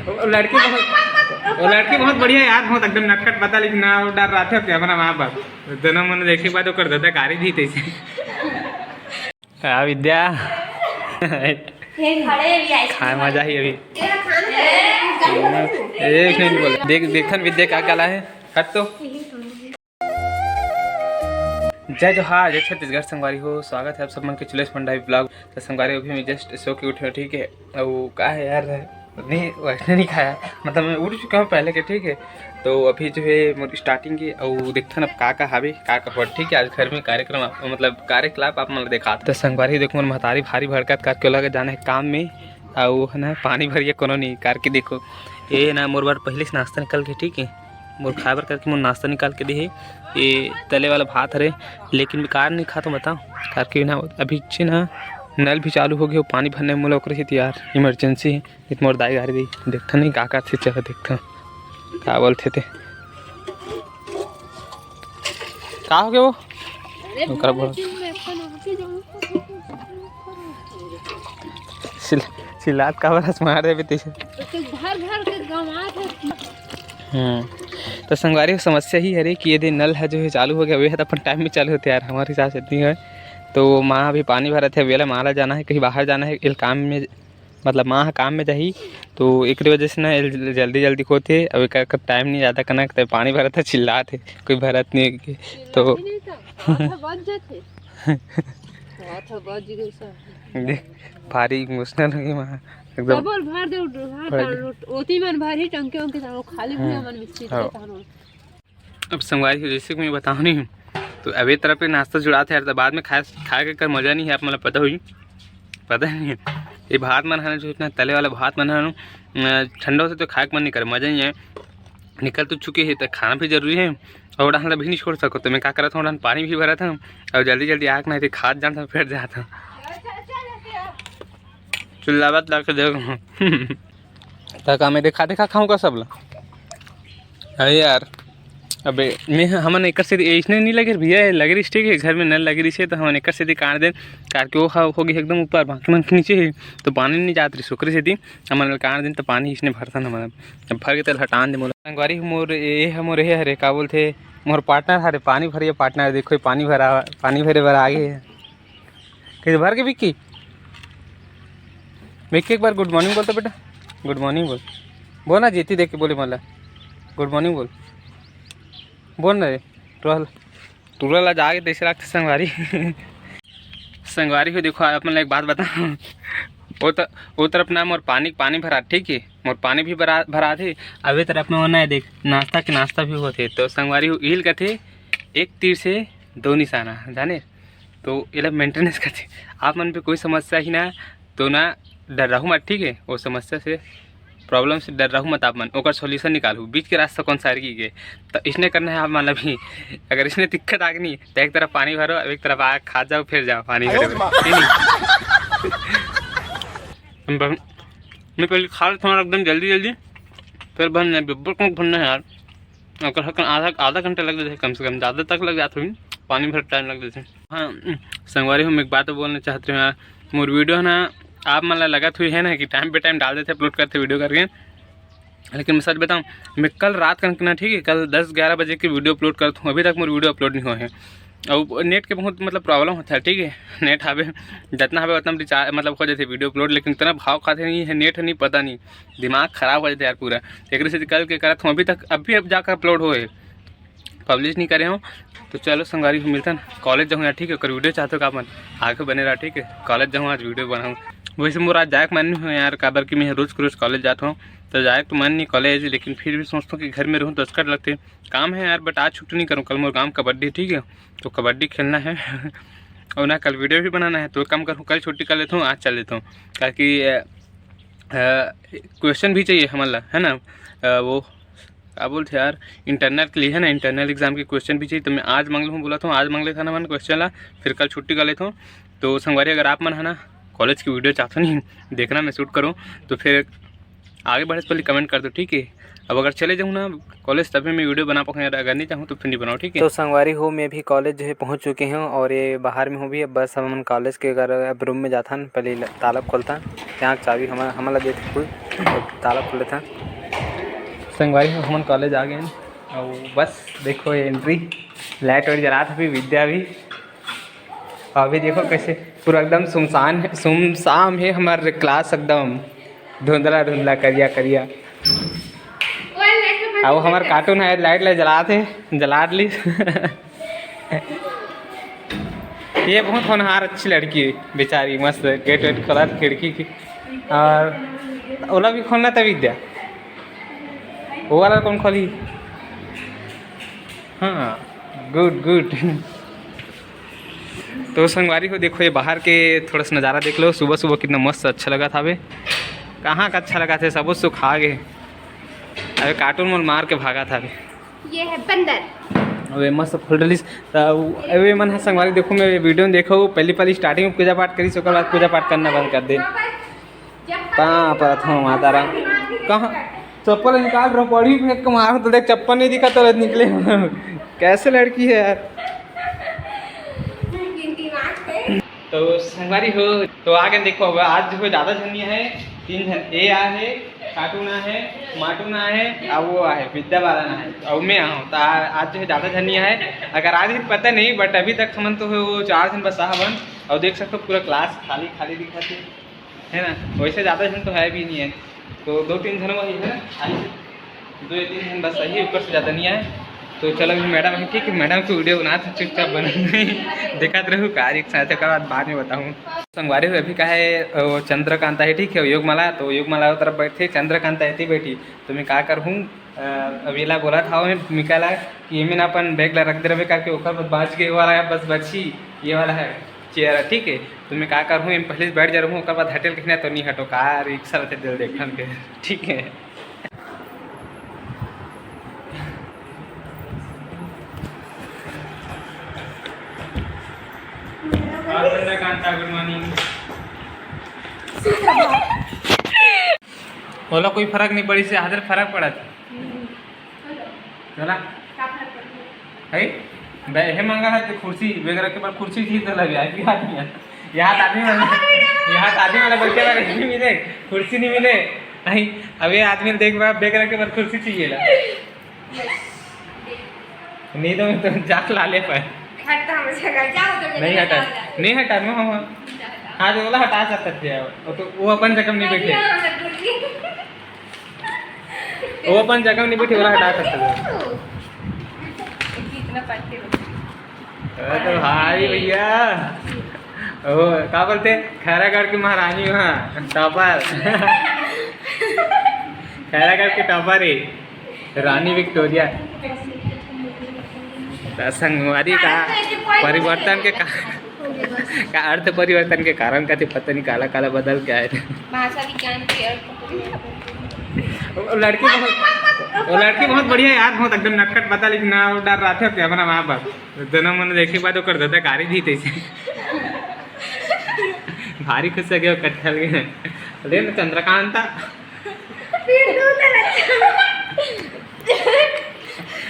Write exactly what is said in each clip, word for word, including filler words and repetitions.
वो लड़की बहुत, वो लड़की बहुत बढ़िया यार, बहुत एकदम नटखट पता, लेकिन ना वो डर रहा था कि अपना माँ बाप दोनों मन देखे के बाद ओकर दादा गाड़ी दी तैसे। का विद्या? खाए मजा ही अभी। एक नहीं बोल। देख, देखन विद्या का काला है। हट तो। जय जोहार, जय छत्तीसगढ़ संगवारी हो, स्वागत है आप सब मन के चुलेश मंडावी ब्लॉग। तो संगवारी अभी मैं जस्ट सो के उठे हूँ, ठीक है। अउ का है यार, नहीं वैसे नहीं खाया, मतलब मैं उठ चुका हूँ पहले के, ठीक है। तो अभी जो है मोर स्टार्टिंग के, अउ देखथन अब का का हावे, का का होत, ठीक है। आज घर में कार्यक्रम आप, मतलब कार्यकलाप आप मन ल देखा। तो संगवारी देखो, मोर महतारी भारी भड़कत करके लगे जाना है काम में, अउ है ना पानी भरिया कोनो नहीं करके। देखो ये ना मोर बर पहले से नाश्ता निकल के, ठीक है। मोर खाए बर करके मोर नाश्ता निकाल के दे हे। ये तले वाला भात हरे, लेकिन बेकार नहीं खा तो बताओ, करके ना अभी छे ना नल भी चालू हो गए, पानी भरने मोला ओकरे से यार इमरजेंसी है। इत मोर दाई गारी दी, देखथन नहीं का करथे, चला देखथन का बोलथे ते। का हो गया वो? ओकरा बोल। चिल्लात काबर हस मार देबे तइसे। तो घर घर के गंवात हे। हम्म, तो संगवारी हो समस्या ही हरे कि यदि नल ह जो है चालू हो गया, वे ह तो अपन टाइम में चालू होथे यार, हमारे हिसाब से नहीं है। तो माँ अभी पानी भरत है, वेला माँ ला जाना है, कहीं बाहर जाना है, इल काम में, मतलब माँ ह काम में जाही, तो एकरे वजह से ना इल जल्दी जल्दी होथे। अब एकर टाइम नहीं ज़्यादा कनक, तो पानी भरत है, चिल्लात है, कोई भरत नहीं है। तो चिल्लात नहीं था, हाथ ह बज जाथे। हाथ ह बज गए सर। देख, भारी इमोशनल हो गई माँ एकदम। डबल भर दे, भर भर दे। दे। ओती मन भर ही टंके उनके साथ, वो खाली भुइया हम्म। मन मिस्त्री हाँ। के साथ। अब संगवारी हो, जैसे कि मैं बताऊँ नहीं, तो अबे तरफ के नाश्ता जुड़ात है यार, तो बाद में खाए, खाए के कर मज़ा नहीं है, आप मतलब पता हुई, पता नहीं है। ये भात मन है ना, जो इतना तले वाला भात मन है ना, अ, ठंडा होता तो खाए के मन नहीं करे, मज़ा नहीं है। निकल तो चुके हैं, तो खाना भी जरूरी है, और ओढ़ा भी नहीं छोड़ सको, तो मैं क्या करता हूँ, ओढ़ा पानी भी भरा था, और जल्दी जल्दी आग ना खाद जाता फिर जाता। चिल्लावत ला के देख। त का मैं देखा देखा खाऊं का सब ला? अरे यार, अबे मैं, हमन एकर से इसने नहीं लगे भैया, लगे रहिस ठीक है, घर में नल लगे रहिस हे, तो हमन एकर से काट देन, काट के वो हा-, होगी एकदम ऊपर, बाकी मन के नीचे ही, तो पानी नहीं जात रहिस, ओकरे सेती हमन काट देन, तो पानी इसने भरथन हमन। अब भर के तेल हटान दे मोला। संगवारी हो मोर, ए ह मोर, ए हरे, का बोलथे, मोर पार्टनर हरे, पानी भरिया पार्टनर, देखो ये पानी भरा, पानी भरे बर आगे हे। कइसे भर के विक्की? विक्की एक बार गुड मॉर्निंग बोल तो बेटा, गुड मॉर्निंग बोल, बोल ना, जीती देख के बोले मोला गुड मॉर्निंग बोल, बोल ना रे। टुरा, टुरा ला जाके तइसे लागथे संगवारी। संगवारी हो देखो, आप मन ला एक बात बताओ, वो त-, वो तरफ ना मोर पानी, पानी भरा, ठीक है, मोर पानी भी भरा, भरा थे। अबे तरफ में वो ना देख, नाश्ता के नाश्ता भी होथे। तो संगवारी हो, इहिल कथे, एक तीर से दो निशाना, जाने। तो एला मेंटेनेंस करथे। आप मन पे कोई समस्या ही ना, तो ना डर्राहू मत, ठीक है? वो समस्या से, प्रॉब्लम से डर्राहू मत आप मन, ओकर सॉल्यूशन निकालहू। बीच के रास्ता कौन सा रही के, तो इसने करना है आप मन अभी। अगर इसने दिक्कत आ गई नहीं, तो एक तरफ पानी भरो, एक तरफ आग खा जाओ, फिर जाओ पानी भरो। ठीक है? हम बस, मैं पहले खा लेता हूँ एकदम जल्दी जल्दी, फिर भरना है, बिल्कुल भरना है यार। ओकर हकन आधा, आधा घंटा लग जाथे कम से कम, ज़्यादा तक लग जाथे, पानी भर टाइम लग जाथे। हाँ, संगवारी, हम एक बात बोलना चाहत हूँ यार, मोर वीडियो ना आप मन ला लगत हुई है ना कि टाइम पे टाइम डाल देथे, अपलोड करथे वीडियो करके, लेकिन मैं सच बताऊँ, मैं कल रात कन के ना, ठीक है, कल दस ग्यारह बजे के वीडियो अपलोड करत हूँ, अभी तक मोर वीडियो अपलोड नहीं हुआ है। और नेट के बहुत मतलब प्रॉब्लम होता है, ठीक है, नेट हवे, जितना हवे उतना रिचार्ज मतलब हो जाते वीडियो अपलोड, लेकिन इतना भाव खाते नहीं है नेट, नहीं पता नहीं, दिमाग खराब हो जाता है यार पूरा। एक से कल के करत हूँ, अभी तक, अभी अब जाकर अपलोड हुए, पब्लिश नहीं करे हूँ। तो चलो संगवारी हो, मिलता ना कॉलेज जाऊँ यार, ठीक है, अगर वीडियो चाहते हो का अपन आगे बने रहा, ठीक है, कॉलेज जाऊँ, आज वीडियो बनाऊँ। वैसे मोर आज जाए के मन नहीं हो यार, काबर कि मैं रोज के रोज कॉलेज जाता हूँ, तो जाए के तो मन नहीं कॉलेज, लेकिन फिर भी सोचता हूँ कि घर में रहूँ तो असकट लगते। काम है यार, बट आज छुट्टी नहीं करूँ, कल मोर गाँव कबड्डी, ठीक है, तो कबड्डी खेलना है। और ना कल वीडियो भी बनाना है, तो एक काम करूँ, कल छुट्टी कर लेता हूँ, आज चल लेता हूँ, ताकि क्वेश्चन भी चाहिए हमन ला, है ना। अ, वो का बोलते यार, इंटरनल के लिए है ना, इंटरनल एग्जाम के क्वेश्चन भी चाहिए, तो मैं आज मांग लूँ, बोला था आज मांग लेता ना मन क्वेश्चन ला, फिर कल छुट्टी कर लेता हूँ। तो संगवारी, अगर आप मन है ना कॉलेज की वीडियो चाहते नहीं देखना मैं शूट करूँ, तो फिर आगे बढ़े से पहले कमेंट कर दो, ठीक है। अब अगर चले जाऊँ ना कॉलेज, तभी मैं वीडियो बना पाऊँ यार, अगर नहीं जाऊँ तो फिर नहीं बनाऊँ, ठीक है। तो संगवारी हो, मैं भी कॉलेज जो है पहुँच चुके हूँ और ये बाहर में हूँ भी। अब बस हमन कॉलेज के अगर अब रूम में जाथन, पहले ल-, ताला खोलथन, यहाँ चाबी हमन, हमन ला देथे कोई, ताला खोल लेथन। संगवारी हो, हमन कॉलेज आ गए हैं और बस देखो ये एंट्री, लाइट वाइट जलात हे अभी विद्या भी। अभी देखो कैसे पूरा एकदम सुनसान है, सुमसाम है हमार क्लास, एकदम धुंधला धुंधला, करिया करिया। अब हमार कार्टून है, लाइट ले जलात हे, जला ली। ये बहुत होनहार अच्छी लड़की है बेचारी, मस्त गेट वेट खोला खिड़की की। और ओला भी खोलना तभी द्या, वो वाला कौन खोली? हाँ, गुड गुड। तो संगवारी हो, देखो ये बाहर के थोड़ा सा नज़ारा देख लो। सुबह सुबह कितना मस्त अच्छा लगा था बे। कहाँ का अच्छा लगा था, सब सुख खा गए। अबे कार्टून मन मार के भागा था बे। ये है बंदर। अबे मस्त फुल रिलीज। तो अबे मन है संगवारी, देखो मैं वीडियो में देखो, पहली पहली स्टार्टिंग में पूजा पाठ करी, ओकर बाद पूजा पाठ करना बंद कर दे। पाँव परत हूँ माता राम। कहाँ चप्पल निकाल रहा, पड़ी फेंक के मारो तो देख, चप्पल नहीं दिखा तो निकले। कैसे लड़की है यार। तो संगवारी हो, तो आगे देखो, अब आज जो है ज़्यादा झन नहीं है, तीन झन, ए आ है, कार्टून आ है, माटून आ है, अब वो आ है, विद्या बालन आ है, अब मैं आ हूँ। तो आ-, आज जो है ज़्यादा झन नहीं है, अगर आज ही पता नहीं, बट अभी तक हमन तो है वो चार झन बस आ हवन। और देख सकते हो पूरा क्लास खाली खाली दिखा थे, है ना। वैसे ज़्यादा झन तो है भी नहीं है, तो दो तीन झन वही है ना, आई दो या तीन झन बस सही, ऊपर से ज़्यादा नहीं आए। तो चलो अभी मैडम है, ठीक है, मैडम की वीडियो बना था, चुपचाप बना नहीं, देखत रहू का एक साथ, ओकर बाद, बाद में बताऊँ। संगवारी हो, अभी का है, वो चंद्रकांता है, ठीक है, योगमाला, तो योगमाला तरफ बैठे, चंद्रकांता ऐती बैठी, तो मैं का करहूँ, अ, अब एला बोला था मैं, मिका ला कि एमे ना अपन बैग ला रख दे रहे करके, ओकर बाद बाँच गए वाला है, बस बची ये वाला है चेयर, ठीक है। तो मैं का करहूँ, एमे पहले से बैठ जा रहूँ, ओकर बाद हटेल कहिना तो नहीं हटो, का रिक्शा रहते दिल देखन के, ठीक है। और चंद्रकांता, गुड मॉर्निंग। ओला कोई फर्क नहीं पड़ी से, हाजर फर्क पड़त। चला। है? बे-, हे मंगा है कि कुर्सी वगैरह के ऊपर कुर्सी चीज तो लगे, आई भी आदमी है। यहाँ तो आदमी वाला, यहाँ तो आदमी वाला बच्चे वाले नहीं मिले, कुर्सी नहीं मिले। नहीं, अब ये आदमी देख बा, बैग रख के बाद कुर्सी चाहिए ला। नहीं तो मैं तो जाक ला ले पाए। हट तो हम जगह जाओ तो नहीं हटा, नहीं हटा, मैं हम हाँ तो बोला हटा सकते थे, वो तो वो अपन जगह में नहीं बैठे। वो अपन जगह में नहीं बैठे, बोला हटा सकते थे। कितना पढ़ते हो? अरे तो भाई भैया, ओ का बोलते, खैरागढ़ की महारानी वहाँ टॉपर। खैरागढ़ के टॉपर है रानी विक्टोरिया। त संगवारी का परिवर्तन के का, का अर्थ परिवर्तन के कारण कथे पता नहीं काला काला बदल के आए। भाषा विज्ञान के अर्थ परिवर्तन। वो लड़की बहुत, वो लड़की बहुत बढ़िया यार, बहुत एकदम नटखट पता, लेकिन ना डर रहा था कि अपना माँ बाप दोनों मन देखे के बाद ओकर दादा गाड़ी दी तैसे। भारी खुश हो गया कटहल के। ले ना चंद्रकांता।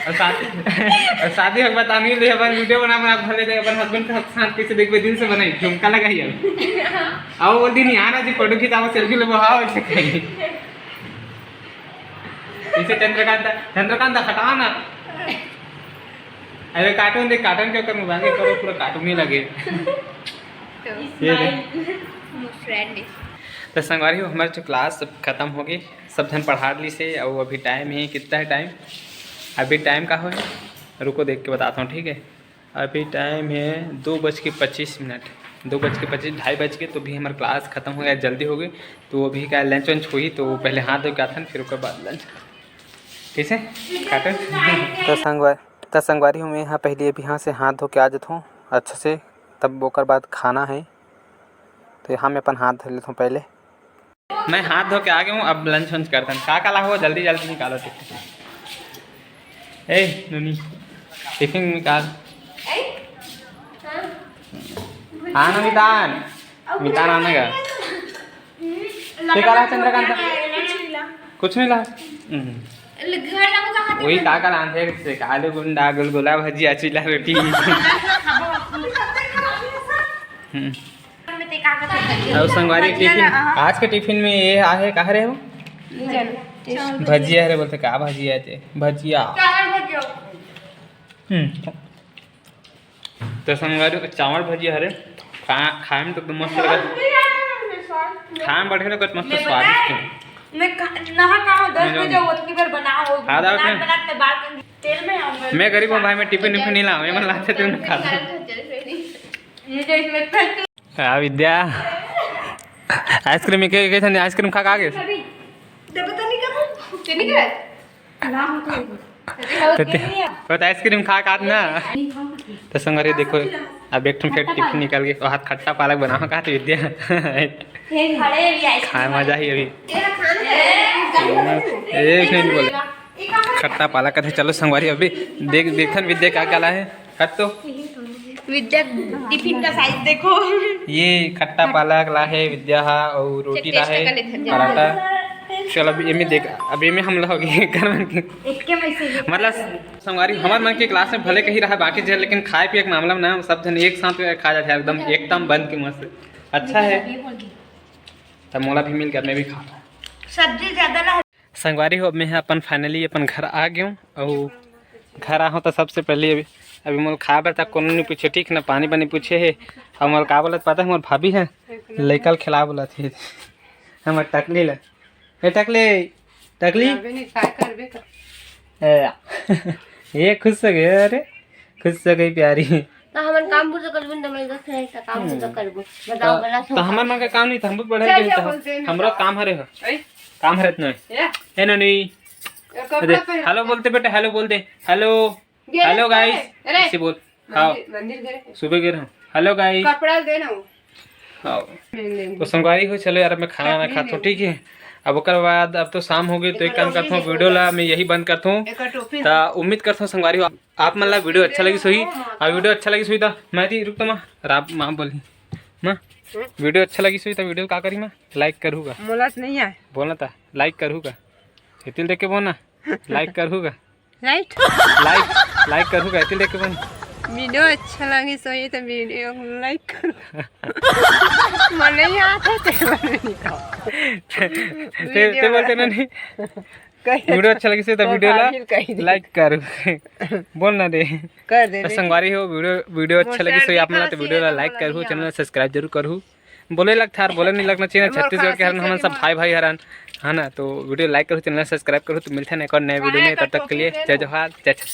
और साथी, और साथी हक बतानी ले अपन वीडियो बना बना भले दे अपन हस्बैंड के साथ कैसे देखबे दिल से बनाई झुमका लगाई अब। आओ बोल दी नहीं आना जी फोटो खिंचाओ सेल्फी लेबो हाँ वैसे कहीं। इसे चंद्रकांता, चंद्रकांता हटाओ ना। अरे कार्टून देख, कार्टून के ऊपर मोबाइल के करो पूरा कार्टून ही लगे। तो ये देख। Smile. फ्रेंड। तो संगवारी हो हमारे जो क्लास अब खत्म हो गई, सब जन पढ़ा ली से। और अभी टाइम है, कितना है टाइम? अभी टाइम का हो है, रुको देख के बताता हूँ, ठीक है। अभी टाइम है दो बज के पच्चीस मिनट, दो बज के पच्चीस, ढाई बज के, तो भी हमारा क्लास खत्म हो गया, जल्दी हो गई। तो अभी का लंच वंच हुई, तो पहले हाथ धो के आथन, फिर ओकर बाद लंच। कैसे काटन? तो संगवा-, तो संगवारी हूँ मैं यहाँ पहले अभी यहाँ से हाथ धो के आ जाता हूँ अच्छे से, तब ओकर बाद खाना है। तो यहाँ मैं अपन हाथ धो लेता हूँ पहले। मैं हाथ धो के आ गया हूँ, अब लंच वंच करते हैं। का का लाहो, जल्दी जल्दी निकालो टिफिन। ए नूनी, टिफिन निकाल। हाँ ना मितान, मितान आने का। ते का ला चंद्रकांता? कुछ नहीं ला। हम्म। घर जाबो कहाँ? वही का का लानथे, से आलू गुंडा, गुलगुला, भजिया, चीला रोटी। हम्म। अउ संगवारी टिफिन, आज के टिफिन में ये आहे, का हरे हो? भजिया हरे बोलथे, का भजिया हे ते? भजिया। हम्म। तो संगवारी, चावल भजिया हरे, खा-, खाए में तो एकदम मस्त लगा। खाए में बढ़िया लगा, मस्त स्वादिष्ट है। मैं कहा, नहा कहा, दस बजे उतनी बार बना हो, खा दाओ बना, बना के बाल तेल में हम मैं गरीब हूँ भाई, मैं टिफिन विफिन नहीं लाऊँ, मैं लाते तेल में खाता। ये जो इसमें हाँ विद्या, आइसक्रीम के, के, के आइसक्रीम खा के आ गए। देबे तो नहीं करूँ। ते नहीं करे? ना, हम तो तो ते-, तो ते आइसक्रीम खा के आत ना। तो संगवारी देखो, अब एक ठन फेर टिफिन निकल के, हाथ खट्टा पालक बनाओ कहा तो विद्या। ये खड़े भी आइसक्रीम खाए मजा ही अभी। तेरा खाना है। एक नहीं बोले। खट्टा पालक कथे, चलो संगवारी अभी देख, देखन विद्या का का लाहे। हट तो। विद्या टिफिन का साइज देखो। ये खट्टा पालक लाहे विद्या हा, और रोटी लाहे, पराठा। चलो अभी एमे देख, अब एमे हमला हो गई घर में। मतलब संगवारी, हमर मन के क्लास में भले कहीं रहा बाकी जे, लेकिन खाए पिए के मामला में ना सब जन एक साथ खा जाते हैं, एकदम एकदम बंद के मस्त। अच्छा है, तब मोला भी मिल गया, मैं भी खा। सब्जी ज्यादा ला। संगवारी हो, मैं ह अपन finally अपन घर आ गेंव। अउ घर आहूँ त सबसे पहले अभी, अभी मोला खाए बर तक कोनो नहीं पूछे, ठीक ना, पानी वानी पूछे हे। अउ मोला का बोलत पता है, मोर भाभी है लइका ल खिला बोलत हे हमर टकली ला। ए टकली, टकली। करबे नहीं, काय करबे कर। ए, ये खुश हो गए, अरे खुश हो गई प्यारी। तो हमन काम बुझ करबो न, मैं दस है काम बुझ करबो। बताओ, तो, गलत तो हमर मन का काम नहीं था, हम बहुत बढ़िया चल, के चल, था। बोल दे ना। हमरा काम हरे हो। ऐ? काम हरे इतना है। या? ए ननी। ये कपड़ा अरे, पहन। हेलो बोलते बेटा, हेलो बोल दे। हेलो। गेले हेलो पे। गाइस। अरे। इसे बोल। हाँ। मंदिर, मंदिर गए। सुबह गए रहो। हेलो गाइस। कपड़ा दे ना वो। हाँ। नहीं, नहीं। तो संगवारी हो, चलो यार, मैं खाना ना खात हूँ, ठीक है। अब ओकर बाद अब तो शाम हो गई, तो एक काम करता हूँ, वीडियो ला मैं यही बंद करता हूँ। एक टोपी। तो उम्मीद करता हूँ संगवारी हो, आप मन ला वीडियो अच्छा लगिस होही। अउ वीडियो अच्छा लगिस होही त मैं ती रुक त माँ, राम माँ बोली माँ, वीडियो अच्छा लगिस होही त वीडियो का करी माँ, लाइक करहू का? मोला तो नहीं आए। बोलना था, लाइक करहू का? इतिल देख के बोलना, लाइक करहू का? लाइक? लाइक, लाइक करहू का? इतिल देख के बोलना। वीडियो अच्छा लगिस होही त वीडियो को लाइक करो। मन नहीं आते ते मन नहीं कहो। ते, ते बोलते ना नहीं। कही वीडियो अच्छा लगिस होही त तो वीडियो ला फिर कही दे। लाइक करो। बोल ना दे। कर दे तो दे। संगवारी हो, वीडियो, वीडियो अच्छा लगिस होही आप मन ला तो वीडियो ला लाइक करहू, चैनल ला सब्सक्राइब जरूर करहू। बोले लगथे यार, बोले नहीं लगना चाहिए ना, छत्तीसगढ़ के हरन हमन सब भाई भाई हरन, है ना? तो वीडियो लाइक करहू, चैनल ला सब्सक्राइब करहू। तो मिलते हैं एक और नए वीडियो में, तब तक के लिए जय जोहार, जय छत्तीसगढ़।